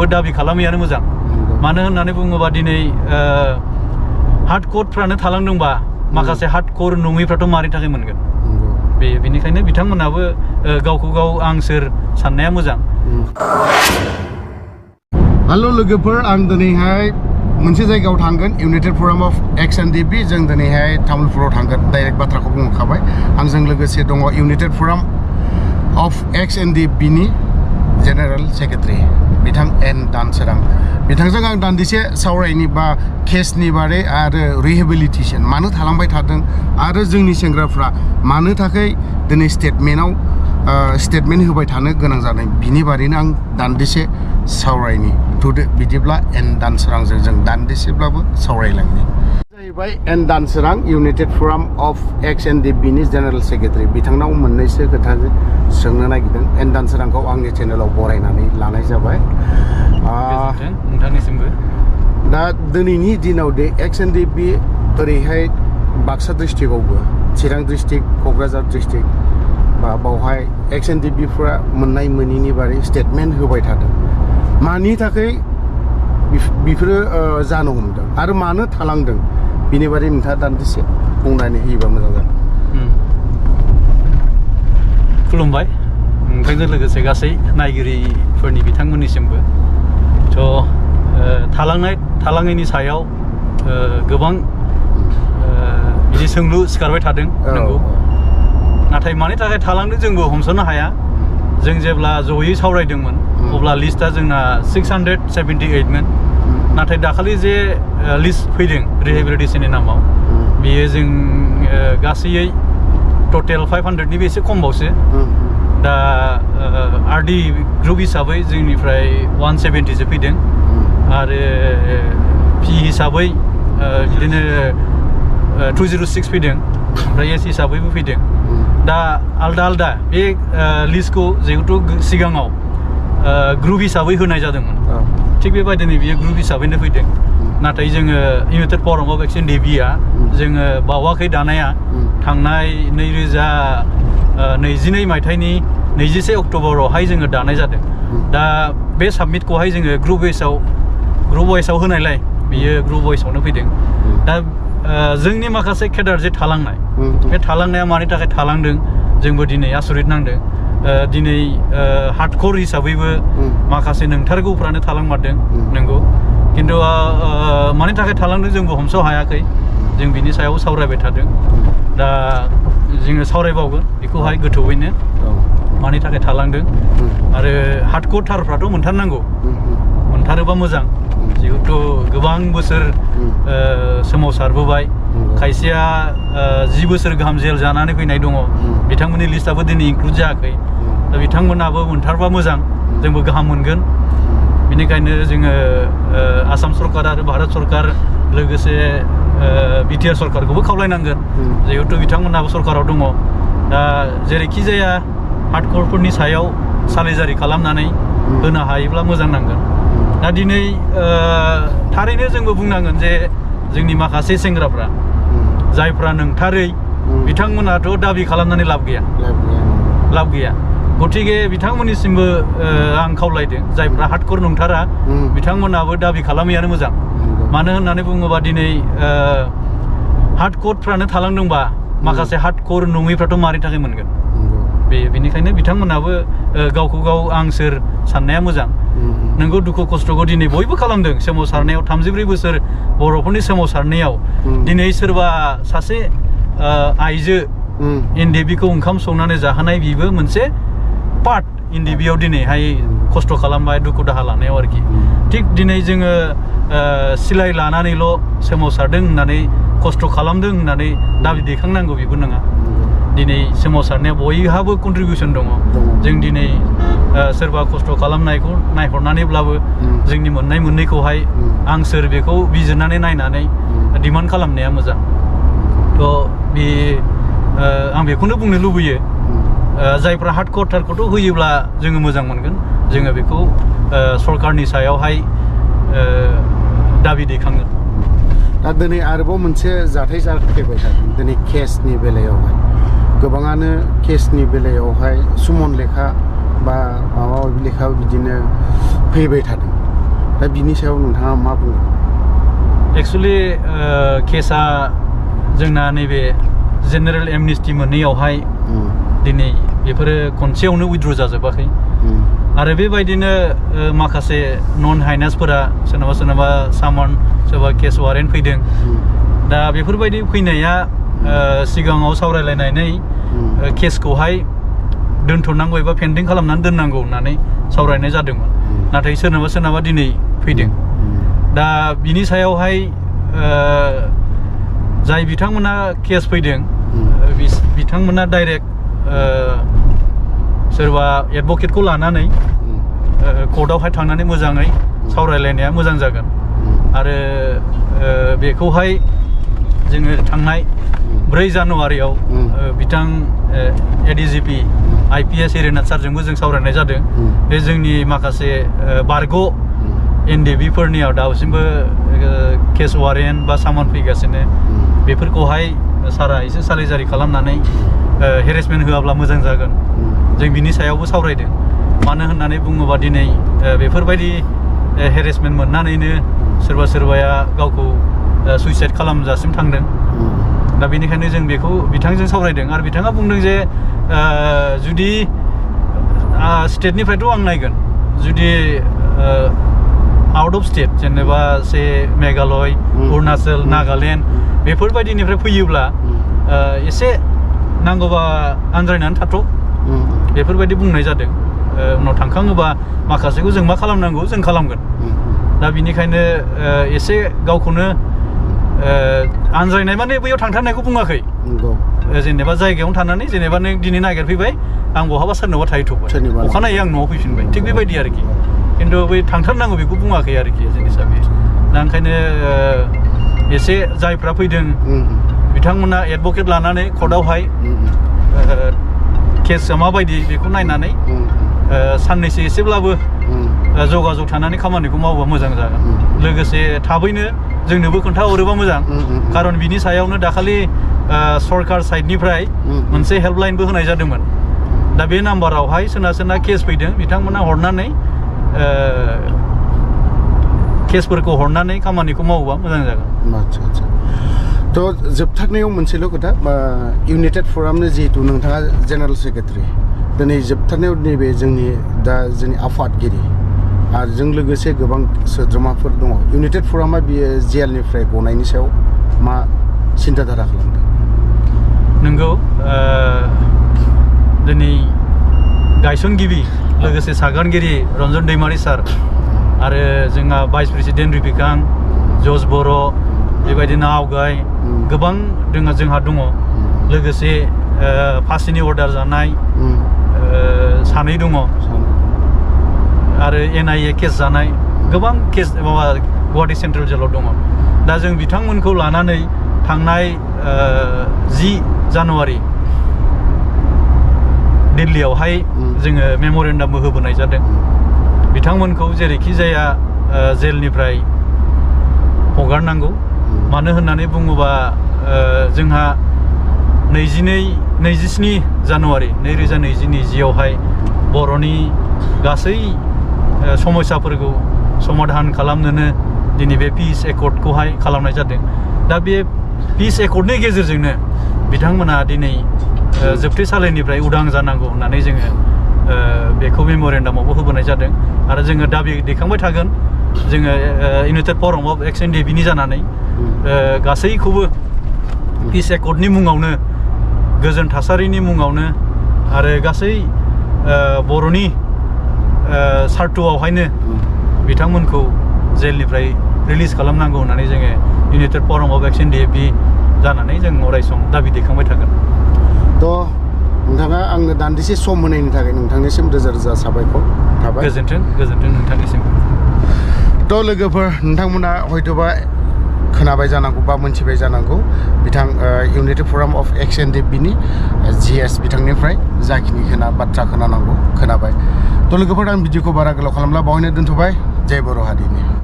दाबि खालामैयानो मोजां मानो होननानै बुङोबा दिनै हार्ड क'डफ्रानो थालांदोंबा माखासे हार्ड क'र नङैफ्राथ' मारै थाखाय मोनगोन बेनिखायनो बिथांमोनाबो गावखौ गाव आं सोर साननाया मोजां। हेलो लोगोफोर आं दिनैहाय मोनसे जायगायाव थांगोन इउनाइटेड फराम अफ Ex-ndfb जों दिनैहाय तामुलपुराव थांगोन डाइरेक्ट बाथ्राखौ बुंखाबाय आंजों लोगोसे दङ इउनाइटेड फराम अफ Ex-ndfb नि जेनेरेल सेक्रेटारि बिथां N.Danswrang बिथांजों आं दान्दिसे सावरायनि बा केसनि बारै आरो रिहेबिलिटेसन मानो थालांबाय थादों आरो जोंनि सेंग्राफ्रा मानो थाखाय दिनै स्टेटमेन्ट होबाय थानो गोनां जादों बिनि बारैनो आं दान्दिसे सावरायनि थुदो बिदिब्ला N.Danswrangजों जों दान्दिसेब्लाबो सावरायलांनि जाहैबाय N.Danswrang इउनाइटेड फराम अफ Ex-ndfb नि जेनेरेल सेक्रेटारि बिथांनाव मोननैसो खोथा सोंनो नागिरदों N.Danswrangखौ आंनि चेनेलाव बरायनानै लानाय जाबाय नोंथांनिसिमबो दा दिनैनि दिनाव दे Ex-ndfb ओरैहाय बाक्सा डिस्ट्रिक्टआवबो चिरां डिस्ट्रिक्ट क'क्राझार डिस्ट्रिक्ट बा बावहाय Ex-ndfbफ्रा मोननाय मोनिनि बारै स्टेटमेन्ट होबाय थादों मानि थाखाय बेफोरो जानो हमदों आरो मानो थालांदों बिनि बारै नोंथाङा दान्दिसे बुंनानै होयोबा मोजां जागोन। खुलुमबाय नोंथांजों लोगोसे गासै नायगिरिफोरनि बिथांमोननिसिमबो थालाङैनि सायाव गोबां बिदि सोंलु सिखारबाय थादों नंगौ नाथाय मानि थाखाय थालांदों जोंबो हमस'नो हाया जों जेब्ला जयै सावरायदोंमोन अब्ला लिस्टआ जोंना 678 मोन नाथाय दाखालि जे लिस्ट फैदों रिहेबिलिटेसननि नामाव बेयो जों गासैयै टटेल 500निबो एसे खमबावसो दा आरडि ग्रुप हिसाबै जोंनिफ्राय 170सो फैदों आरो पि हिसाबै बिदिनो 206 फैदों ओमफ्राय एस हिसाबैबो फैदों दा आलदा बे लिस्टखौ जिहेतु सिगाङाव ग्रुप हिसाबै होनाय जादोंमोन थिग बेबायदिनो बियो ग्रुप हिसाबैनो फैदों नाथाय जोङो इउनाइटेड फराम अफ Ex-ndfbआ जोङो बावाखै दानाया थांनाय 2022 मायथाइनि 21 अक्ट'बरावहाय जोङो दानाय जादों दा बे साबमिटखौहाय जोङो ग्रुप वाइसआव होनायलाय बियो ग्रुप वाइसआवनो फैदों दा जोंनि माखासे केडार जे थालांनाय बे थालांनाया मानि थाखाय थालांदों जोंबो दिनै आसरित नांदों दिनै हार्डक'र हिसाबैबो माखासे नंथारगौफ्रानो थालांमारदों नंगौ खिन्थु मानि थाखाय थालांदों जोंबो हमस' हायाखै जों बिनि सायाव सावरायबाय थादों दा जोङो सावरायबावगोन बेखौहाय गोथौयैनो मानि थाखाय थालांदों आरो हार्डक'र थारफ्राथ' मोनथारनांगौ मोनथारोबा मोजां जिहेतु गोबां बोसोर सोमावसारबोबाय खायसेया 10 बोसोर गाहाम जेल जानानै फैनाय दङ बिथांमोननि लिस्टआबो दिनै इनक्लुड जायाखै दा बिथांमोनाबो मोनथारबा मोजां जोंबो गाहाम मोनगोन बेनिखायनो जोङो आसाम सरकार आरो भारत सरकार लोगोसे बिटिआर सरकारखौबो खावलायनांगोन जिहेतु बिथांमोनाबो सरकाराव दङ दा जेरैखि जाया हार्डक'रफोरनि सायाव सालिजारि खालामनानै होनो हायोब्ला मोजां नांगोन दा दिनै थारैनो जोंबो बुंनांगोन जे जोंनि माखासे सेंग्राफ्रा जायफ्रा नंथारै बिथांमोनाथ' दाबि खालामनानै लाब गैया गतिके बिथांमोननिसिमबो आं खावलायदों जायफ्रा हार्डक'र नंथारा बिथांमोनाबो दाबि खालामैयानो मोजां मानो होननानै बुङोबा दिनै हार्डक'रफ्रानो थालांदोंबा माखासे हार्डक'र नङैफ्राथ' मारै थाखाय मोनगोन बेनिखायनो बिथांमोनाबो गावखौ गाव आं सोर साननाया मोजां नोंगौ दुखु खस्थ'खौ दिनै बयबो खालामदों सोमावसारनायाव 34 बोसोर बर'फोरनि सोमावसारनायाव दिनै सोरबा सासे आइजो N.D.B खौ ओंखाम संनानै जाहोनाय बेबो मोनसे पार्ट N.D.B आव दिनैहाय खस्थ' खालामबाय दुखु दाहा लानायाव आरोखि थिग दिनै जोङो सिलाय लानानैल' सोमावसारदों होननानै खस्थ' खालामदों होननानै दाबि दैखांनांगौ बेबो नङा दिनै सोमावसारनाया बयहाबो कन्ट्रिबिउसन दङ जों दिनै सोरबा खस्थ' खालामनायखौ नायहरनानैब्लाबो जोंनि मोननायखौहाय आं सोर बेखौ बिजिरनानै नायनानै डिमान्ड खालामनाया मोजां थ' आं बेखौनो बुंनो लुबैयो जायफ्रा हार्डक'र थारखौथ' होयोब्ला जोङो मोजां मोनगोन जोङो बेखौ सरकारनि सायावहाय दाबि दैखांगोन दा दिनै आरोबाव मोनसे जाथाय जाफैबाय थादों दिनै केसनि बेलायावहाय गोबाङानो केसनि बेलायावहाय सुमन लेखा बा माबा माबि लेखा बिदिनो फैबाय थादों दा बिनि सायाव नोंथाङा मा बुङो? एक्सुवेलि केसा जोंना नैबे जेनेरेल एमनेस्टि मोननैयावहाय दिनै बेफोरो खनसेयावनो उइथड्र जाजोबाखै आरो बेबायदिनो माखासे नन हाइनासफोरा सोरनाबा सामन सोरबा केस वारेन्ट फैदों दा बेफोरबायदि फैनाया सिगाङाव सावरायलायनानै केसखौहाय दोनथ'नांगौ एबा पेन्डिं खालामनानै दोननांगौ होननानै सावरायनाय जादोंमोन नाथाय सोरनाबा दिनै फैदों दा बिनि सायावहाय जाय बिथांमोना केस फैदों बिथांमोना डाइरेक्ट सोरबा एडभकेटखौ लानानै कर्टआवहाय थांनानै मोजाङै सावरायलायनाया मोजां जागोन आरो बेखौहाय जोङो थांनाय 4 जानुवारियाव बिथां ADGP IPS एरिनाथ सारजोंबो जों सावरायनाय जादों बे जोंनि माखासे बारग' N.D.B फोरनियाव दासिमबो केस वारेन्ट बा सामन फैगासिनो बेफोरखौहाय सारा एसे सालिजारि खालामनानै हेरेसमेन्ट होआब्ला मोजां जागोन जों बिनि सायावबो सावरायदों मानो होननानै बुङोबा दिनै बेफोरबायदि हेरेसमेन्ट मोननानैनो सोरबाया गावखौ सुइसाइड खालामजासिम थांदों दा बेनिखायनो जों बेखौ बिथांजों सावरायदों आरो बिथाङा बुंदों जे जुदि स्टेटनिफ्रायथ' आं नायगोन जुदि आउट अफ स्टेट जेनेबा से मेघालय अरुणाचल नागालेण्ड बेफोरबायदिनिफ्राय फैयोब्ला एसे नांगौबा आनज्रायनानै थाथ' बेफोरबायदि बुंनाय जादों उनाव थांखाङोबा माखासेखौ जों मा खालामनांगौ जों खालामगोन दा बिनिखायनो एसे गावखौनो आनज्रायनाय माने बैयाव थांथारनायखौ बुङाखै जेनेबा जायगायावनो थानानै जेनेबा नों दिनै नागिरफैबाय आं बहाबा सोरनावबा थाहैथ'बाय अखानायै आं न'आव फैफिनबाय थिग बेबायदि आरोखि खिन्थु बै थांथारनांगौ बेखौ बुङाखै आरोखि जिनिसा बे दा ओंखायनो एसे जायफ्रा फैदों बिथांमोना एडभकेट लानानै कर्टआवहाय केसआ माबायदि बेखौ नायनानै साननैसो एसेब्लाबो जगाजग थानानै खामानिखौ मावोबा मोजां जागोन लोगोसे थाबैनो जोंनोबो खोन्थाहरोबा मोजां खारन बिनि सायावनो दाखालि सरकार साइडनिफ्राय मोनसे हेल्पलाइनबो होनाय जादोंमोन दा बे नाम्बारावहाय सोरना केस फैदों बिथांमोना हरनानै केसफोरखौ हरनानै खामानिखौ मावोबा मोजां जागोन आच्छा थ' जोबथारनायाव मोनसेल' खोथा इउनाइटेड फरामनो जिहेतु नोंथाङा जेनेरेल सेक्रेटारि दिनै जोबथारनायाव नैबे जोंनि आफादगिरि आरो जों लोगोसे गोबां सोद्रोमाफोर दङ इउनाइटेड फरामा बियो जेलनिफ्राय गनायनि सायाव मा सिन्ताधारा खालामदों नंगौ दिनै गायसनगिरि लोगोसे सागानगिरि रन्जन दैमारि सार आरो जोंहा भाइस प्रेसिडेन्ट रिपिकां जस बर' बेबायदिनो आवगाय गोबां जोंहा दङ लोगोसे फासिनि अर्डार जानाय सानै दङ आरो NIA केस जानाय गोबां केस माबा गुवाहाटी सेन्ट्रेल जेलाव दङ दा जों बिथांमोनखौ लानानै थांनाय 10 जानुवारि दिल्लीयावहाय जोङो मेम'रेन्डामबो होबोनाय जादों बिथांमोनखौ जेरैखि जाया जेलनिफ्राय हगारनांगौ मानो होननानै बुङोबा जोंहा 27 जानुवारि 2020 बर'नि गासै समस्याफोरखौ समाधान खालामनोनो दिनै बे पिस एकर्डखौहाय खालामनाय जादों दा बे पिस एकर्डनि गेजेरजोंनो बिथांमोना दिनै जोबथेसालिनिफ्राय उदां जानांगौ होननानै जोङो बेखौ मेम'रेन्डामावबो होबोनाय जादों आरो जोङो दाबि दैखांबाय थागोन जोङो इउनाइटेड फराम अफ एक्स-ndfb जानानै गासैखौबो पिस एकर्डनि मुङावनो गोजोन थासारिनि मुङावनो आरो गासै बर'नि सार्थ'आवहायनो बिथांमोनखौ जेलनिफ्राय रिलिज खालामनांगौ होननानै जोङो इउनाइटेड फराम अफ एक्स-ndfb जानानै जों अरायसम दाबि दैखांबाय थागोन थ' नोंथाङा आंनो दान्दिसे सम होनायनि थाखाय नोंथांनिसिम रोजा साबायखर थाबाय गोजोन्थों नोंथांनिसिम थ' लोगोफोर नोंथांमोना हयथ'बा खोनाबाय जानांगौ बा मोनथिबाय जानांगौ बिथां इउनाइटेड फराम अफ एक्स-ndfbनि GS बिथांनिफ्राय जाखिनि बाथ्रा खोनानांगौ खोनाबाय थ' लोगोफोर आं भिडिअखौ बारा गोलाव खालामला बावहायनो दोनथ'बाय जय बर' हारिनि